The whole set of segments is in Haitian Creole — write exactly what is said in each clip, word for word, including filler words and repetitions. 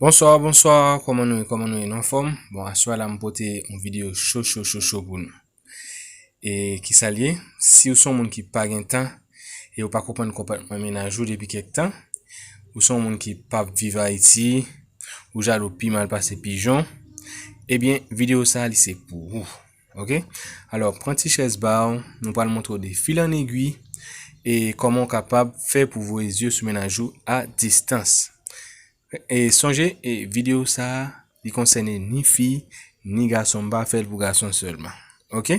Bonswa, bonswa, kòman nou ye, kòman nou ye, nou anfòm? Bon, aswè la m pote yon videyo cho, cho, cho, cho pou nou. E kisa l ye? Si w se yon moun ki pa gen tan, e w pa konprann konpòtman mennaj ou depi kèk tan, ou se yon moun ki p ap viv Ayiti, ou jalou pi mal pase pijon, ebyen, videyo sa a, li se pou ou. Ok? Alò, pran ti chèz ba w, nou pral montre w de fil an egwi, e kòman w kapab fè pou voye zye sou mennaj ou a distans. E sonje, e videyo sa a, li konsène ni fi, ni gason, m pa fè l pou gason sèlman. Ok?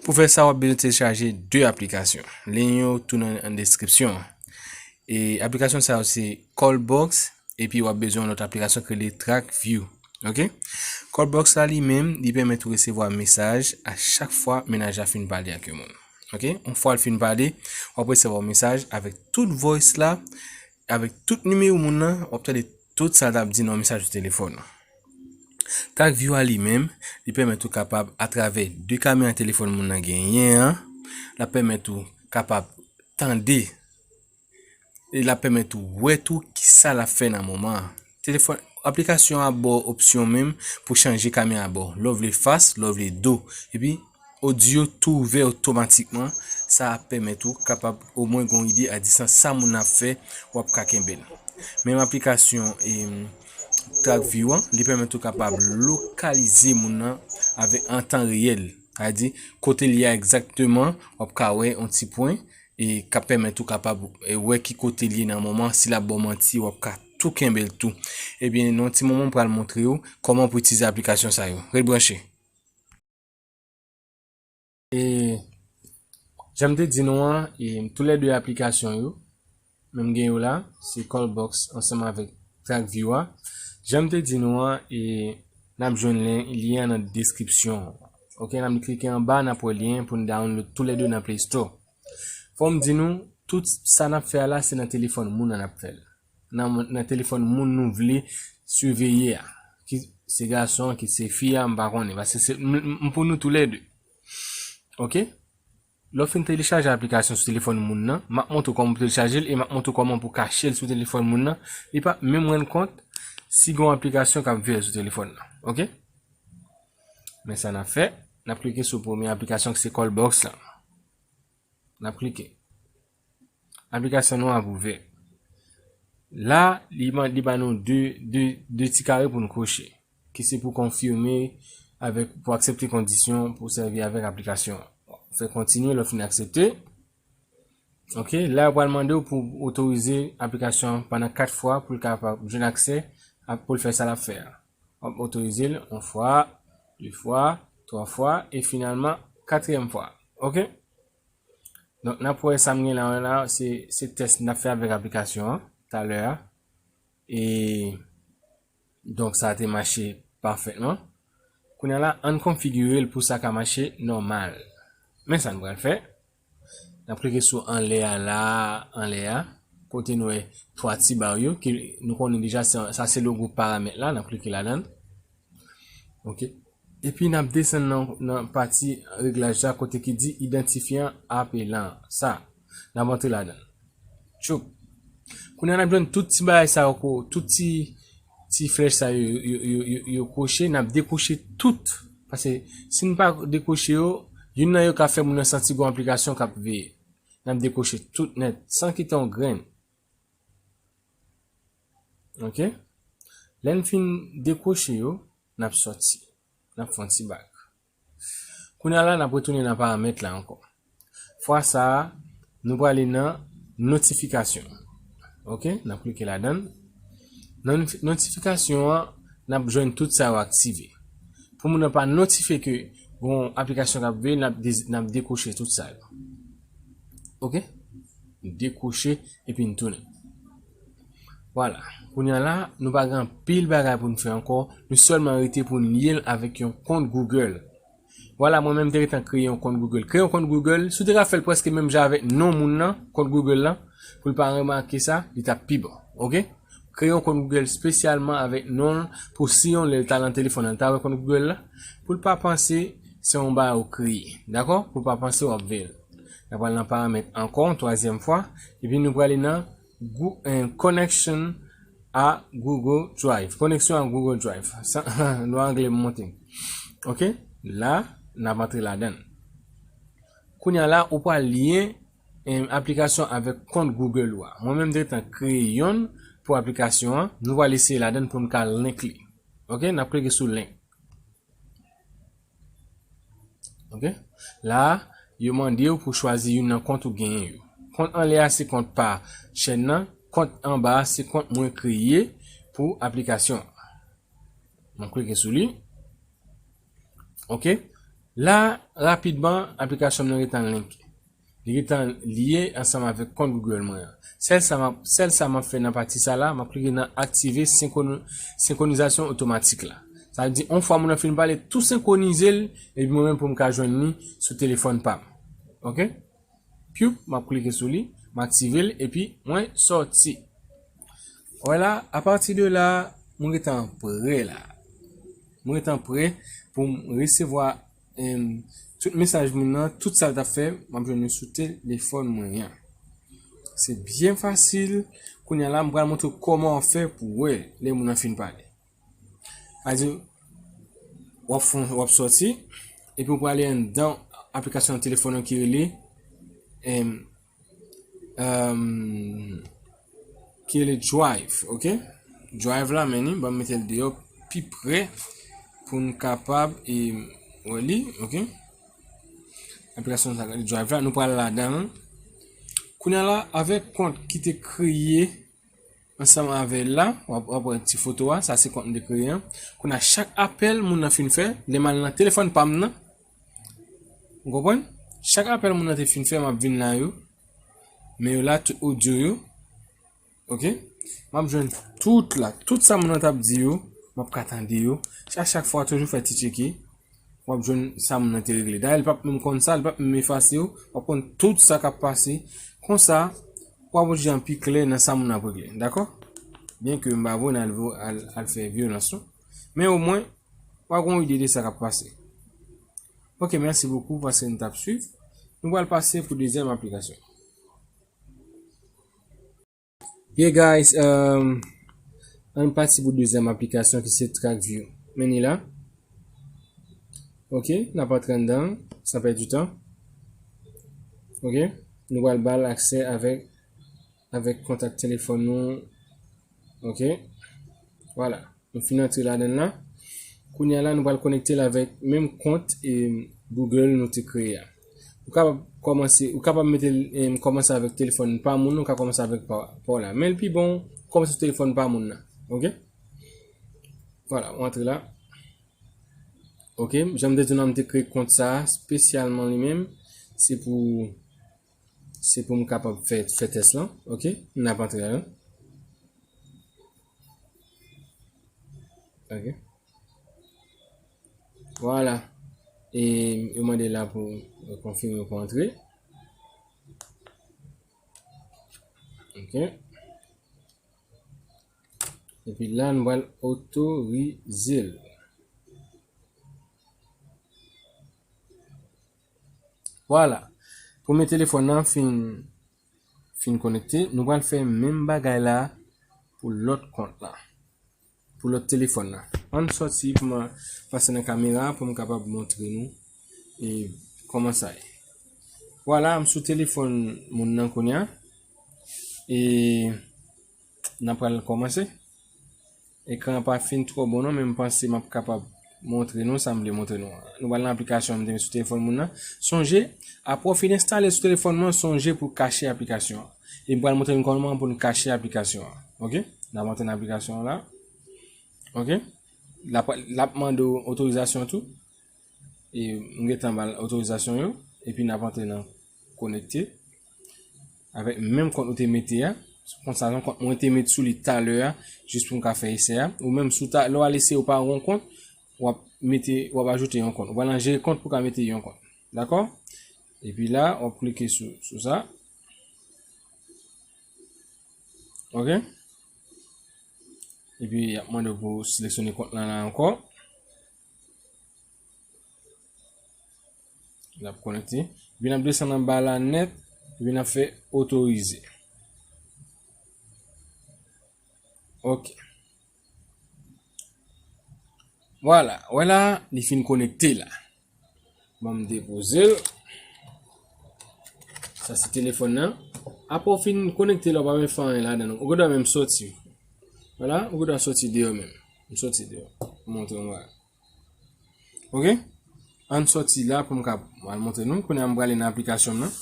Pou fè sa, w ap bezwen telechaje de aplikasyon. Lyen yo tou nan, nan deskripsyon an. E aplikasyon sa yo se Callbox, epi w ap bezwen yon lòt aplikasyon ki rele TrackView. Ok? Callbox la li menm, li pèmèt ou resevwa mesaj a chak fwa mennaj la fin pale ak yon moun. Ok? Yon fwa l fin pale, w ap resevwa yon mesaj avèk tout voice la, avèk tout nimewo moun nan, w ap tande tout sa l ap di nan yon mesaj sou telefòn nan. TrackView a li menm, li pèmèt ou kapab, atravè de kamera telefòn moun nan genyen an, l ap pèmèt ou kapab tande, e l ap pèmèt ou wè tou kisa l ap fè nan moman an. Telefòn, aplikasyon an ap ba w opsyon menm pou chanje kamera ba w. Lè w vle fas, lè w vle do. Epi, odyo tou ouvè otomatikman, sa ap pèmèt ou kapab omwen gen yon ide a distans sa moun nan ap fè, w ap ka kenbe l. Menm aplikasyon, em, TrackView an, li pèmèt ou kapab lokalize moun nan avèk, an tan reyèl. Sa vle di, kote l ye a egzakteman, w ap ka wè yon ti pwen, e k ap pèmèt ou kapab, e, wè ki kote l ye nan moman, si l ap ba w manti, w ap ka tou kenbe l tou. Ebyen, nan yon ti moman, m pral montre w kòman pou itilize aplikasyon sa yo. Ret branche. E, jan m te di nou an, e, toulède aplikasyon yo, menm gen yo la, se Callbox ansanm avèk TrackView a. Jan m te di nou an, e, n ap jwenn lyen, lyen an nan deskripsyon an. Ok, n ap klike anba, n ap wè lyen pou n download toulède nan Play Store. Fò m di nou, tout sa n ap fè a la, se nan telefòn moun nan n ap fè l. Nan, nan telefòn moun nou vle siveye a. Ki se gason, ki se fi a, m pa konnen. Paske se, m, m pou nou toulède. Ok? Lè w fin telechaje aplikasyon sou telefòn moun nan, m ap montre w kòman pou telechaje l e m ap montre w kòman pou kache l sou telefòn moun nan. Li p ap menm rann kont si gen yon aplikasyon k ap veye sou telefòn nan. Ok? Men sa n ap fè, n ap klike sou premye aplikasyon ki se Callbox la. N ap klike. Aplikasyon nou ap ouvè. La, li ban, li ban nou de, de, de ti kare pou nou koche. Ki se pou konfime avèk, pou aksepte kondisyon pou sèvi avèk aplikasyon an. Fè kontinye, lè w fin aksepte. Ok, la yo pral mande w pou otorize aplikasyon an pandan kat fwa pou l kapab jwenn aksè a, pou l fè sa l ap fè a. W ap otorize l yon fwa, de fwa, twa fwa, e finalman, katriyèm fwa. Ok? Donk, n ap wè sa m gen la, la, se, se tès n ap fè avèk aplikasyon an, talè a. E, donk, sa te mache pafètman. Kounye a la, ann konfigire l pou sa ka mache nòmal. Men sa n pral fè. N ap klike sou anlè a la, anlè a, kote nou wè twa ti ba yo, ke nou konnen deja, se, sa se logo paramèt la, n ap klike ladan l. Ok. Epi n ap desann nan, nan pati reglaj la, kote ki di idantifyan apelan. Sa, n ap antre ladan l. Tchoup. Kounye a n ap jwenn tout ti bagay sa yo, ko, tout ti, ti flèch sa yo, yo, yo, yo, yo koche, n ap dekoche tout. Paske si n pa dekoche yo, youn nan yo ka fè moun nan santi gon aplikasyon k ap veye. N ap dekoche tout nèt, san kite yon grenn. Ok? Lè n fin dekoche yo, n ap sòti. N ap fè yon ti bak. Kounye a la, n ap retounen nan paramèt la ankò. Fwa sa a, nou prale nan notifikasyon. Ok? N ap klike ladan l. Nan notifikasyon an, n ap jwenn tout sa yo aktive. Pou moun nan pa notifye ke gon aplikasyon k ap veye, n ap de-, n ap dekoche tout sa yo. Ok? Dekoche epi n tounen. Vwala. Kounye a la, nou pa gen anpil bagay pou n fè ankò. Nou sèlman rete pou n lye l avèk yon kont Google. Vwala, mwen menm m te gentan kreye yon kont Google. Kreye yon kont Google, si w te ka fè l prèske menm jan avèk non moun nan, kont Google lan, pou l pa remake sa, li t ap pi bon. Ok? Kreye yon kont Google espesyalman avèk non l, pou si yon lè l ta nan telefòn nan, l ta wè kont Google la, pou l pa panse se yon bagay ou kreye. Dakò? Pou l pa panse w ap veye l. N ap pral nan paramèt ankò, yon twazyèm fwa, epi nou prale nan Gou-, eh, connection a Google Drive. Koneksyon a Google Drive. Sa, lwa angle m monte. Ok? La, n ap antre ladan l. Kounye a la, ou pral lye, em, aplikasyon avèk kont Google ou a. Mwen menm, m te gentan kreye yonn pou aplikasyon an. Nou pral eseye ladan l pou n ka link li. Ok? N ap klike sou link. Ok? La, yo mande w pou chwazi youn nan kont ou genyen yo. Kont anlè a se kont pa chèn nan, kont anba a se kont mwen kreye pou aplikasyon an. Mwen klike sou li. Ok? La, rapidman, aplikasyon m nan gentan link. Li gentan lye ansanm avèk kont Google mwen an. Sèl sa m ap, sèl sa m ap fè nan pati sa la, m ap klike nan aktive senkoni-, senkronizasyon otomatik la. Sa vle di, yon fwa moun nan fin pale, tou senkwonize l, epi mwen menm pou m ka jwenn li sou telefòn pa m. Ok? Pyoup, m ap klike sou li, m aktive l, epi mwen sòti. Vwala, apati de la, mwen gentan prè la. Mwen gentan prè pou m resevwa, em, tout mesaj moun nan, tout sa l t ap fè, m ap jwenn yo sou telefòn mwen an. Se byen fasil. Kounye a la, m pral montre w kòman w fè pou w wè lè moun nan fin pale. Sa vle di, w ap fon, w ap sòti, epi w prale anndan aplikasyon nan telefòn nan ki rele, em, em, ki rele Drive, ok? Drive la, men ni, ban m mete l deyò pi pre pou n kapab, e, wè li, ok? Aplikasyon sa, Drive la, nou pral ladan l. Kounye a la, avèk kont ki te kreye ansanm avè l la, w ap, w ap wè ti foto a, sa se kont m te kreye an. Kounye a, chak apèl moun nan fin fè, lè m al nan telefòn pa m nan, ou konprann? Chak apèl moun nan te fin fè, m ap vin la yo. Men yo la, tout odyo yo. Ok? M ap jwenn tout la. Tout sa moun nan t ap di yo, m ap ka tande yo. A chak fwa, toujou fè ti tcheke. W ap jwenn sa moun nan te regle. Dayè, li p ap menm konn sa, li p ap menm efase yo. W ap konn tout sa k ap pase. Konsa, w ap oblije an pi klè nan sa moun nan ap regle. Dakò? Byenke m pa vle al, al, al fè vyolans, non. Men omwen, w a gen yon ide de sa k ap pase. Ok, mèsi bokou paske n t ap swiv. Nou pral pase pou dezyèm aplikasyon. Yeah, guys, um, ann pati pou dezyèm aplikasyon ki se TrackView. Men ni la. Ok, n ap antre anndan, san pèdi tan. Ok, nou pral ba l aksè avèk, avèk kontak telefòn nou. Ok, vwala. Nou fin antre ladan l la. Kounye a la, nou pral konekte l avèk menm kont, e, Google nou te kreye a. Ou kapab kòmanse, ou kapab mete l, e, kòmanse avèk telefòn pa moun, ou ka kòmanse avèk pa, pa w la. Men l pi bon, kòmanse sou telefòn pa moun nan. Ok? Vwala, ou antre la. Ok, jan m te di w la, m te kreye kont sa a espesyalman li menm. Se pou Se pou m kapab fè, fè tès lan. Ok? N ap antre la. Ok. Vwala. E yo mande la pou konfime pou antre. Ok. Epi la, nou pral otorize l. Vwala. Premye telefòn nan fin, fin konekte. Nou pral fè menm bagay la pou lòt kont la. Pou lòt telefòn la. Ann sòti pou mwen pase nan kamera pou m kapab montre nou, e, kòman sa ye. Vwala, m sou telefòn moun nan kounye a. E n ap pral kòmanse. Ekran an pa fin twò bon non, men m panse m ap kapab montre nou sa m vle montre nou an. Nou pral nan aplikasyon m te met sou telefòn moun nan. Sonje, apre w fin enstale l sou telefòn mwen, sonje pou w kache aplikasyon an. E m pral montre nou kòman pou n kache aplikasyon an. Ok? N ap antre nan aplikasyon an la. Ok? L ap, l ap mande w otorizasyon tou. E m gentan ba l otorizasyon yo. Epi n ap antre nan konekte. Avèk menm kont ou te mete a. Kont sa, se yon kont mwen te met sou li talè a, jis pou m ka fè esè a. Ou menm, si w ta, lè w al eseye, ou pa gen yon kont, w ap mete, w ap ajoute yon kont. Ou pral nan jere kont pou w ka mete yon kont. Dakò? Epi la, w ap klike sou, sou sa. Ok? Epi, y ap mande w pou w seleksyone kont lan la ankò. L ap konekte. Epi n ap desann anba la nèt. Epi n ap fè otorize. Ok. Vwala, wè la, li fin konekte la. Ban m depoze l. Sa se telefòn nan. Apre w fin konekte la, w pa bezwen fè anyen ladan l. Ou gen dwa menm soti. Vwala, ou gen dwa soti deyò menm. M soti deyò. M montre w bagay. Ok? Ann soti la pou m ka al montre nou. Kounye a m prale nan aplikasyon m nan.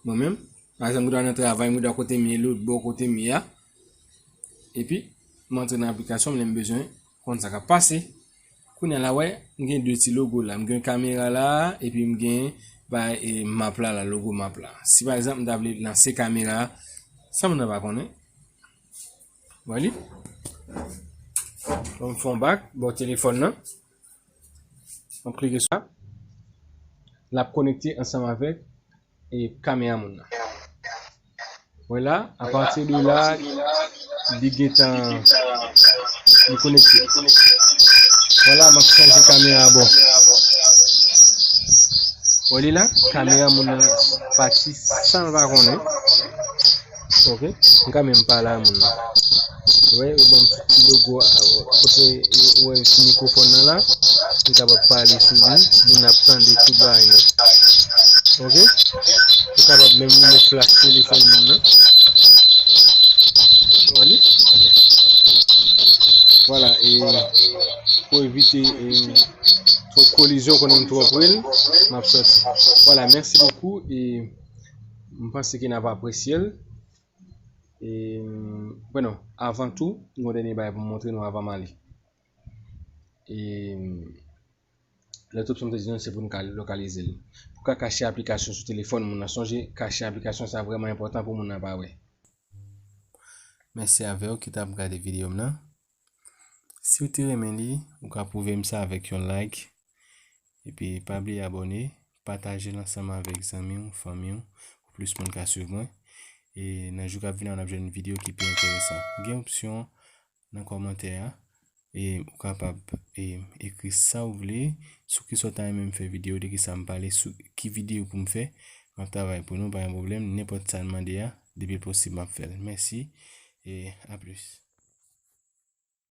Mwen menm. Pa egzanp, m gen dwa nan travay, m gen dwa kote m ye, lòt bò kote m ye a. Epi, m antre nan aplikasyon m lè m bezwen konn sa k ap pase. Kounye a la, wè, m gen de ti logo la. M gen kamera la, epi m gen bay, e, map la, la, logo map la. Si pa egzanp, m ta vle lanse kamera a, sa moun nan pa konnen. Wè li? Bon, m fè yon bak, bò telefòn nan. M klike sou sa. L ap konekte ansanm avèk e kamera moun nan. Vwala, apati de la, li gentan, li konekte. Vwala, m ap chanje kamera a bò. Wè li la, kamera moun nan pati san l pa konnen. Ok, m ka menm pale a moun nan. Wè, yo ban m tout ti logo a, kote yo wè ti mikwofòn nan la, m kapab pale sou li, moun ap tande tout bagay nèt. Ok? Ou kapab menm limen flash telefòn moun nan. Wè li? Vwala, e pou evite, e, twòp kolizyon, konnen m twò pre l, m ap sòti. Vwala, mèsi bokou, e m panse ke n ap apresye l. E, bon, non, avan tou, m gen yon dènye bagay pou m montre nou avan m ale. E, lòt opsyon m te di nou, se pou nou ka lokalize l. Pou ka kache aplikasyon sou telefòn moun nan, sonje, kache aplikasyon sa vrèman enpòtan pou moun nan pa wè. Mèsi avè w ki t ap gade videyo m nan. Si w te renmen li, ou ka pwouve m sa avèk yon like. Epi pa bliye abòne, pataje l ansanm avèk zanmi w, fanmi w, pou plis moun ka swiv mwen. E nan jou k ap vini an, n ap jwenn videyo ki pi enteresan. Gen opsyon nan kòmantè a, e ou kapab, e, ekri sa w vle, sou kisa w ta renmen m fè videyo, de kisa m pale, sou ki videyo pou m fè. M ap travay pou nou, pa gen pwoblèm. Nenpòt sa n mande a, depi l posib, m ap fè l. Mèsi, e a plis.